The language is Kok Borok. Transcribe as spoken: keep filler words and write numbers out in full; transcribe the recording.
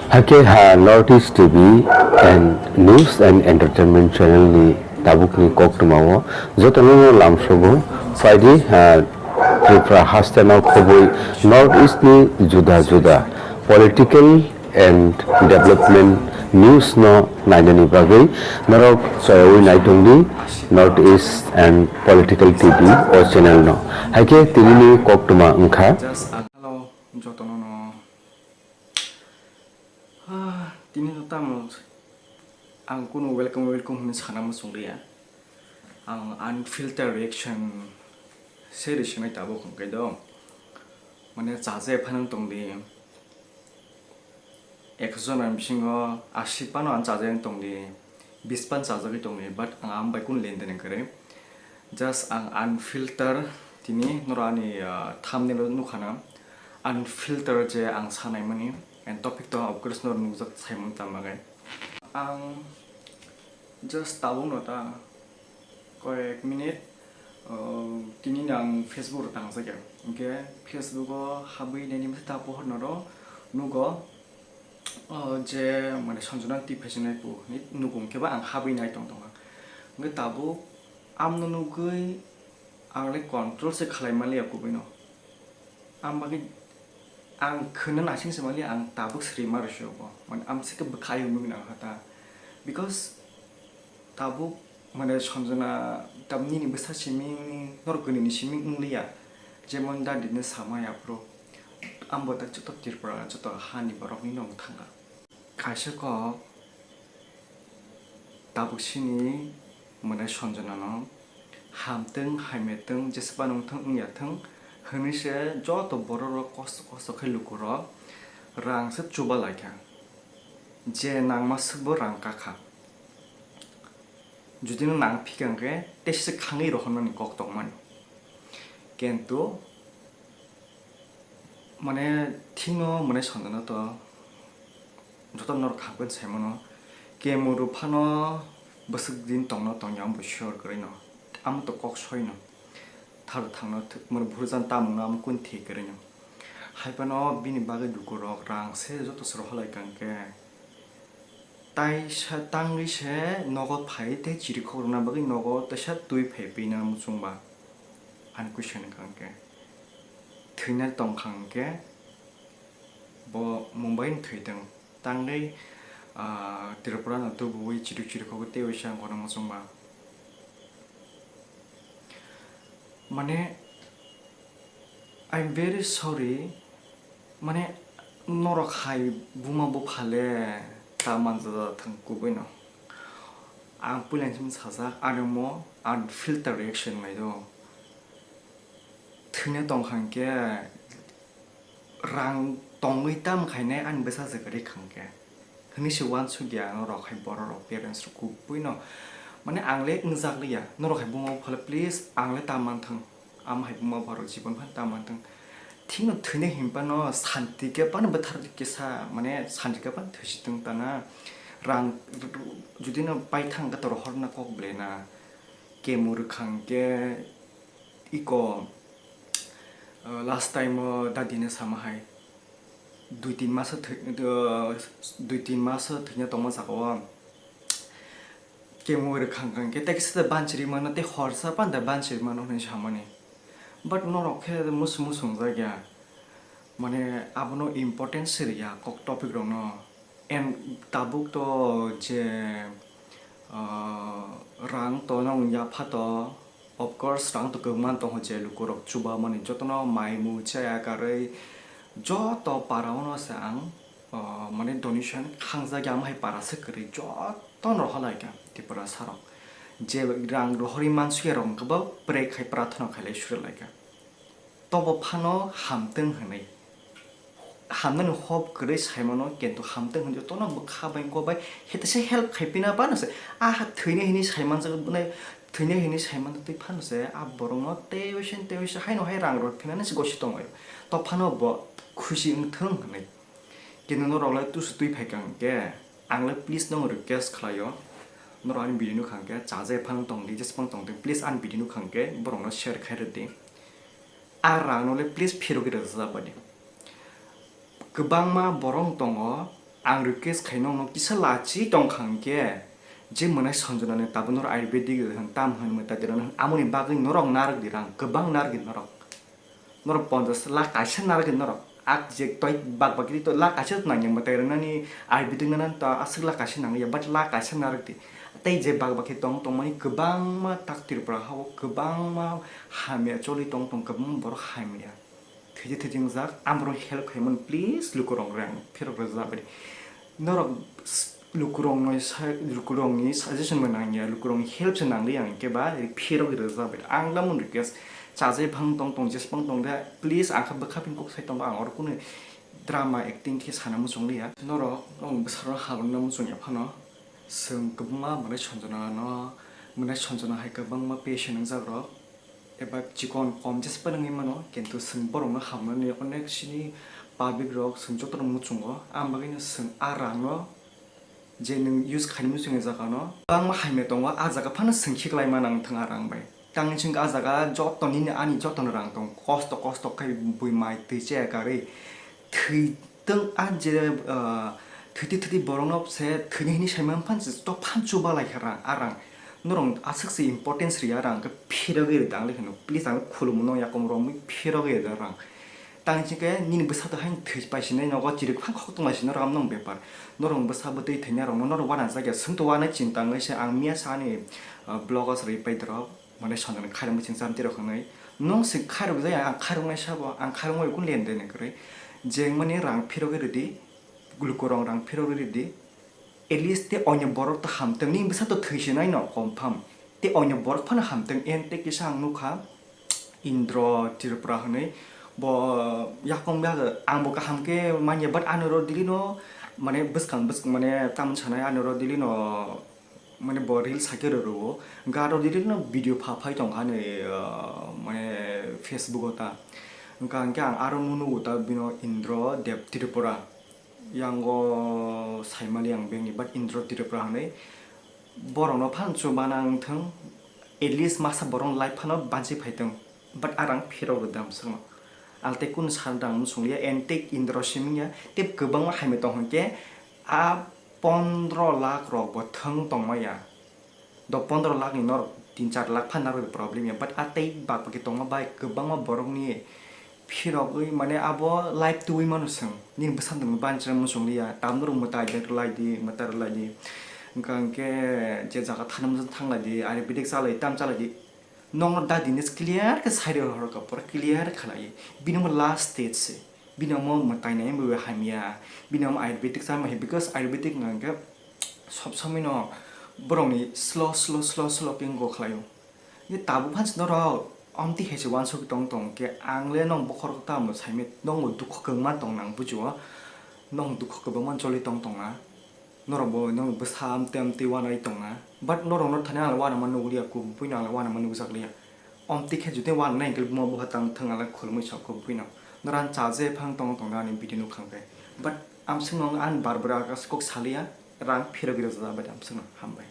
Hakhe ha North East T V and News and Entertainment Channel ni tabukni koktwmao jotono no lamsogo phaidi ha Tripura hasteno khobwi North East ni juda juda political and development news no nainani bagwi norok choyawi naitongdi North East and Political T V o channel no. Haikhe tinini koktwma wngkha. Just ang hello jotono no. Ah, tini to tamo ang kuno welcome welcome hwnwi sana muchung liya. Ang unfiltered reaction se ri swnai tabuk hwnkhe do. Mane chaje phanang tongdi. Ekso jona bisingo asi pano ang chaje tongdi. Bis pan chajagwi tongdi, but ang am bai kun lenden kwrwi. Just ang unfilter tini noro ani, ah, thumbnail o nukha na. Unfilter je ang sanaimani and topic to of course noro nukjak saimung tama khe. Ang just tabuk no ta koyek minute, ah, tini no ang Facebook ro tangjakya. Hwnkhe Facebook o habwi nini masa ta pohor noro nugo. O je mane Sanjana twi phaisinai pu hinwi nugo, hwnkhe ba ang habwi nai tong tongo. Hwnkhe tabuk amno nugwi ang le control se khlai manliya kubui no. Ang bagwi ang khwna naising se manliya, ang tabuk sri ma rw se obo. Mane amsike bwkha ayung nugwi nang kha ta. Because tabuk mane Sanjana tab nini bwsa simi norok gwnini simi wngliya, jemon dadino samaya phuru ambo tak joto Tripura joto hani borokni nong thanga. Kaisa kok tabuk sini mane Sanjanano hamtwng hamyatwng jesba nungthwng wngyathwng hwnwi se joto bororok kosto kosto khe lukurok rang se chuba laikha, je nangma swkbo rang kakha. Judino nang phikha hwnkhe teisa khangwi rohornani kok tongmani. Kintu mane thikno mane Sanjana to joto norok hamkhe saimano, kemuru phano bwswk din tongno tongya, amo bo sure kwrwino, amo to kok soino. Thar thangno mane bhurjan tamungno amo kun thik kwrwino. Haiphano bini bagwi lukurok rang se joto se rohorlai kha hwnkhe. Taisa tangwi se nogo phai tei chirikhok rwna bagwi nogo teisa twi phai pina muchungba. Ani question wngkha hwnkhe, thwina tongkha hwnkhe bo Mumbai ni thwitwng. Tangwi, ah, Tripura no tubuwi chirikh chirikhok teiwi se ang kono muchungba. Mane, I'm very sorry, mane, norok hai buma bupha le ta manjak thang kubui no. Ang puila simi sajak, ani mo unfilter reaction lai do. Thwina tong kha hwnkhe, rang tongwi tam khainai ani bwsa se kwrwi kha hwnkhe. Hwnwi se uansukya ang norok hai borok rok parents rok kubui no. Mane ang le wngjak liya, norok hai buma bupha le please ang le ta manthwng. Amo hai buma bupha rok jibon phano ta manthwng. Thikno thwinai hinphano santi khe phano bwthar kisa mane santi khe phano thwisi tong tana. Rang judino paithang khe to rohorna kok belai na. Kemo rwkha hwnkhe iko, uh, last time o dadino sama hai dui tin maso thwi-, uh, dui tin maso thwina tongma saka o kemo rwkha hwnkhe tei kisa banchiri mano tei horsa panda banchiri mano hwnwi samani. But norok khe musu musu wngjak ya, mane abono importance se rwya kok topic rokno. And tabuk to je, ah, rang to nong yapha to, of course, rang to kwbangma tongo je lukurok chubamani, jotono mai mui chaya karwi joto para-o no se ang, ah, mane donation khangjak ya, amo hai para se kwrwi joto no rohor lai kha Tripura sarok. Je rang rohorwi mansukya rok hwnkhe bo pray khai prarthana khailai suri lai kha. Tobo phano hamtwng hwnwi. Hamnani hop kwrwi saimano, kintu hamtwng hwnwi jotono bwkha bai kok bai hete se help khai pina phano se. Ah, thwinai hwnwi saimanjak, bwnai thwinai hwnwi saimanjak twi phano se, ah, borokno teibo se, teibo se haino hai rang rok phinani se gosi tongo. To phano bo khusi wngthwng hwnwi. Kintu norok lai tusu twi phai kha hwnkhe, ang lai please nong request khlaio. Norok ani video nukha hwnkhe, chaje phano tongdi, jesphang tongdi, please ani video nukha hwnkhe, borokno share khai rwdi. A rangno le please phirogwi rwjak badi. Kwbangma borok tongo, Ang request khai nokno kisa lachi tongkha hwnkhe, je mwnai Sanjana ni tabuk norok ayurvedic hwn tam hwn mwtai twi rwna hwn, amoni bagwi norok narwk di rang, kwbang narwk di norok. Norok ponchash lakh kaisa narwk di norok. Ak je toi bak bak khe to lakh kaisa nangya mwtai rwnani ayurvedic nana to aswk lakh kaisa nangya, but lakh kaisa narwk di. Tei je bak bak khe tong tongmani kwbangma tak Tripura hao kwbangma hamya choli tong tong kwbangma borok hamya. Thwiji thwiji wngjak, ang borok help khaimani, please, lukurok rang phirok rwjak bai. Norok s-, lukurokni sa-, lukurokni suggestion bai nangya, lukurokni help se nangli ang khe ba phirok rwjak bai. Ang lamon request, chajai phang tong tong, jesphang tong de, please, ang kha bwkha pin kok sai tongo, ang oro kunu drama acting khe sana muchung liya. Norok, norok bwsarok hamrwkna muchung ya phano, chwng kwbangma mwnai Sanjana no, mwnai Sanjana hai kwbangma patient wngjak rok. Eba chikon kom jespa nangwi mano, kintu chwng borokno hamnani onek sini public rok chwng jotono muchungo, ang bagwino chwng a rangno je nwng use khaini muchungni jagano kwbangma hamya tongo, a jaga phano chwng khiklai ma nang thang a rang bai. Tangni chwng a jaga joto nini ani jotono rang tong, kosto kosto khai bui mai twi chaya karwi thwi tong a je, ah, thwiti thwiti borokno se thwini hini saimang phan se to phan chuba lai kha rang, a rang. Norok aswk se importance riya rang khe phirogwi rwdi ang le kheno. Please ang khulumno yakom romwi phirogwi rwdi rang. Tang hwnkhe nini bwsa to haino thwi paisinai nogo chirwk phang khok tong lai sino rang nong bepar. Norok bwsa bwtwi thwina rokno norok wana jakya swng to wanai chinta wngwi se ang miya sa ani, ah, vlog o swrwi pai dorok. Mane Sanjana khairokma chwng chamtwi rok hwnwi. Nwng se khairok jaya, ang khairoknai sabo, ang khairokma kunu lendene kwrwi. Je mani rang phirogwi rwdi, lukurok rang phirogwi rwdi. At least tei onyo borok to hamtwng, nini bwsa to thwisinai no confirm. Tei onyo borok phano hamtwng, en tei kisa ang nukha Indro Tripura hwnwi. Bo yakung yak ang bo kaham khe manya, but ano ro dili no, mane bwskang bwskang mane tamni sanai ano ro dili no. Mane bo reels hakhe rw rwo, garo direct no video pha phai tong kha ni, ah, mane Facebook o ta. Wngkha hwnkhe ang aro nugo ta bino Indro Deb Tripura. Yango saimali ang bengni, but Indro Tripura hwnwi borokno phan chuba nang thung, at least masa borok life phano banchi phai thung. But arang phirok rwdam swngno. Ang tei kunu sal dang muchung liya, and tei Indro simi ya, tei kwbangma hamya tong hwnkhe, a pondro lakh rok bo thwng tongma ya. Do pondro lakh ni norok tin char lakh phan narwk problem ya. But a tei bak baki tongma bai kwbangma borok ni phirogwi mane abo life twiwi mano swng. Nini bwsang tongma banchara muchung liya, tam norok mwtai bai rwlai di, mwtai rwlai di. Wngkha hwnkhe je jaga thani muchung thanglai di, ayurvedic chalai, tam chalai di. Nokno da dinis clear khe sai rw horokha, pura clear khalai. Bini omo last stage se. Bini omo mwtai nai wngwi hamya. Bini omo ayurvedic chama hai, because ayurvedic wngkha hwnkhe sob somoi no borokni slow, slow, slow, slow khe wngwi khlaio. Ye tabuk phansi norok omtwi hai se uansuk tong tong khe ang le nokni bokhorok tamo saimai, nokbo dukhu kwbangma tong nang bujio. Nokni dukhu kwbangma choli tong tong na. Norok bo nokni bwsa amtwi amtwi uanai tongna. But norok no thani ang uanama nukliya, kubui no ang uanama nukjakliya. Omtwi khe jotoni uananai hwnkhe buma buha tang thwng ang khulumui sa kubui no. Norok ang chaje phang tong tong ani video nukha hwnkhe. But amswkno ang bar bar akas kok saliya, rang phirogwi rwjak bai amswkno. Hambai.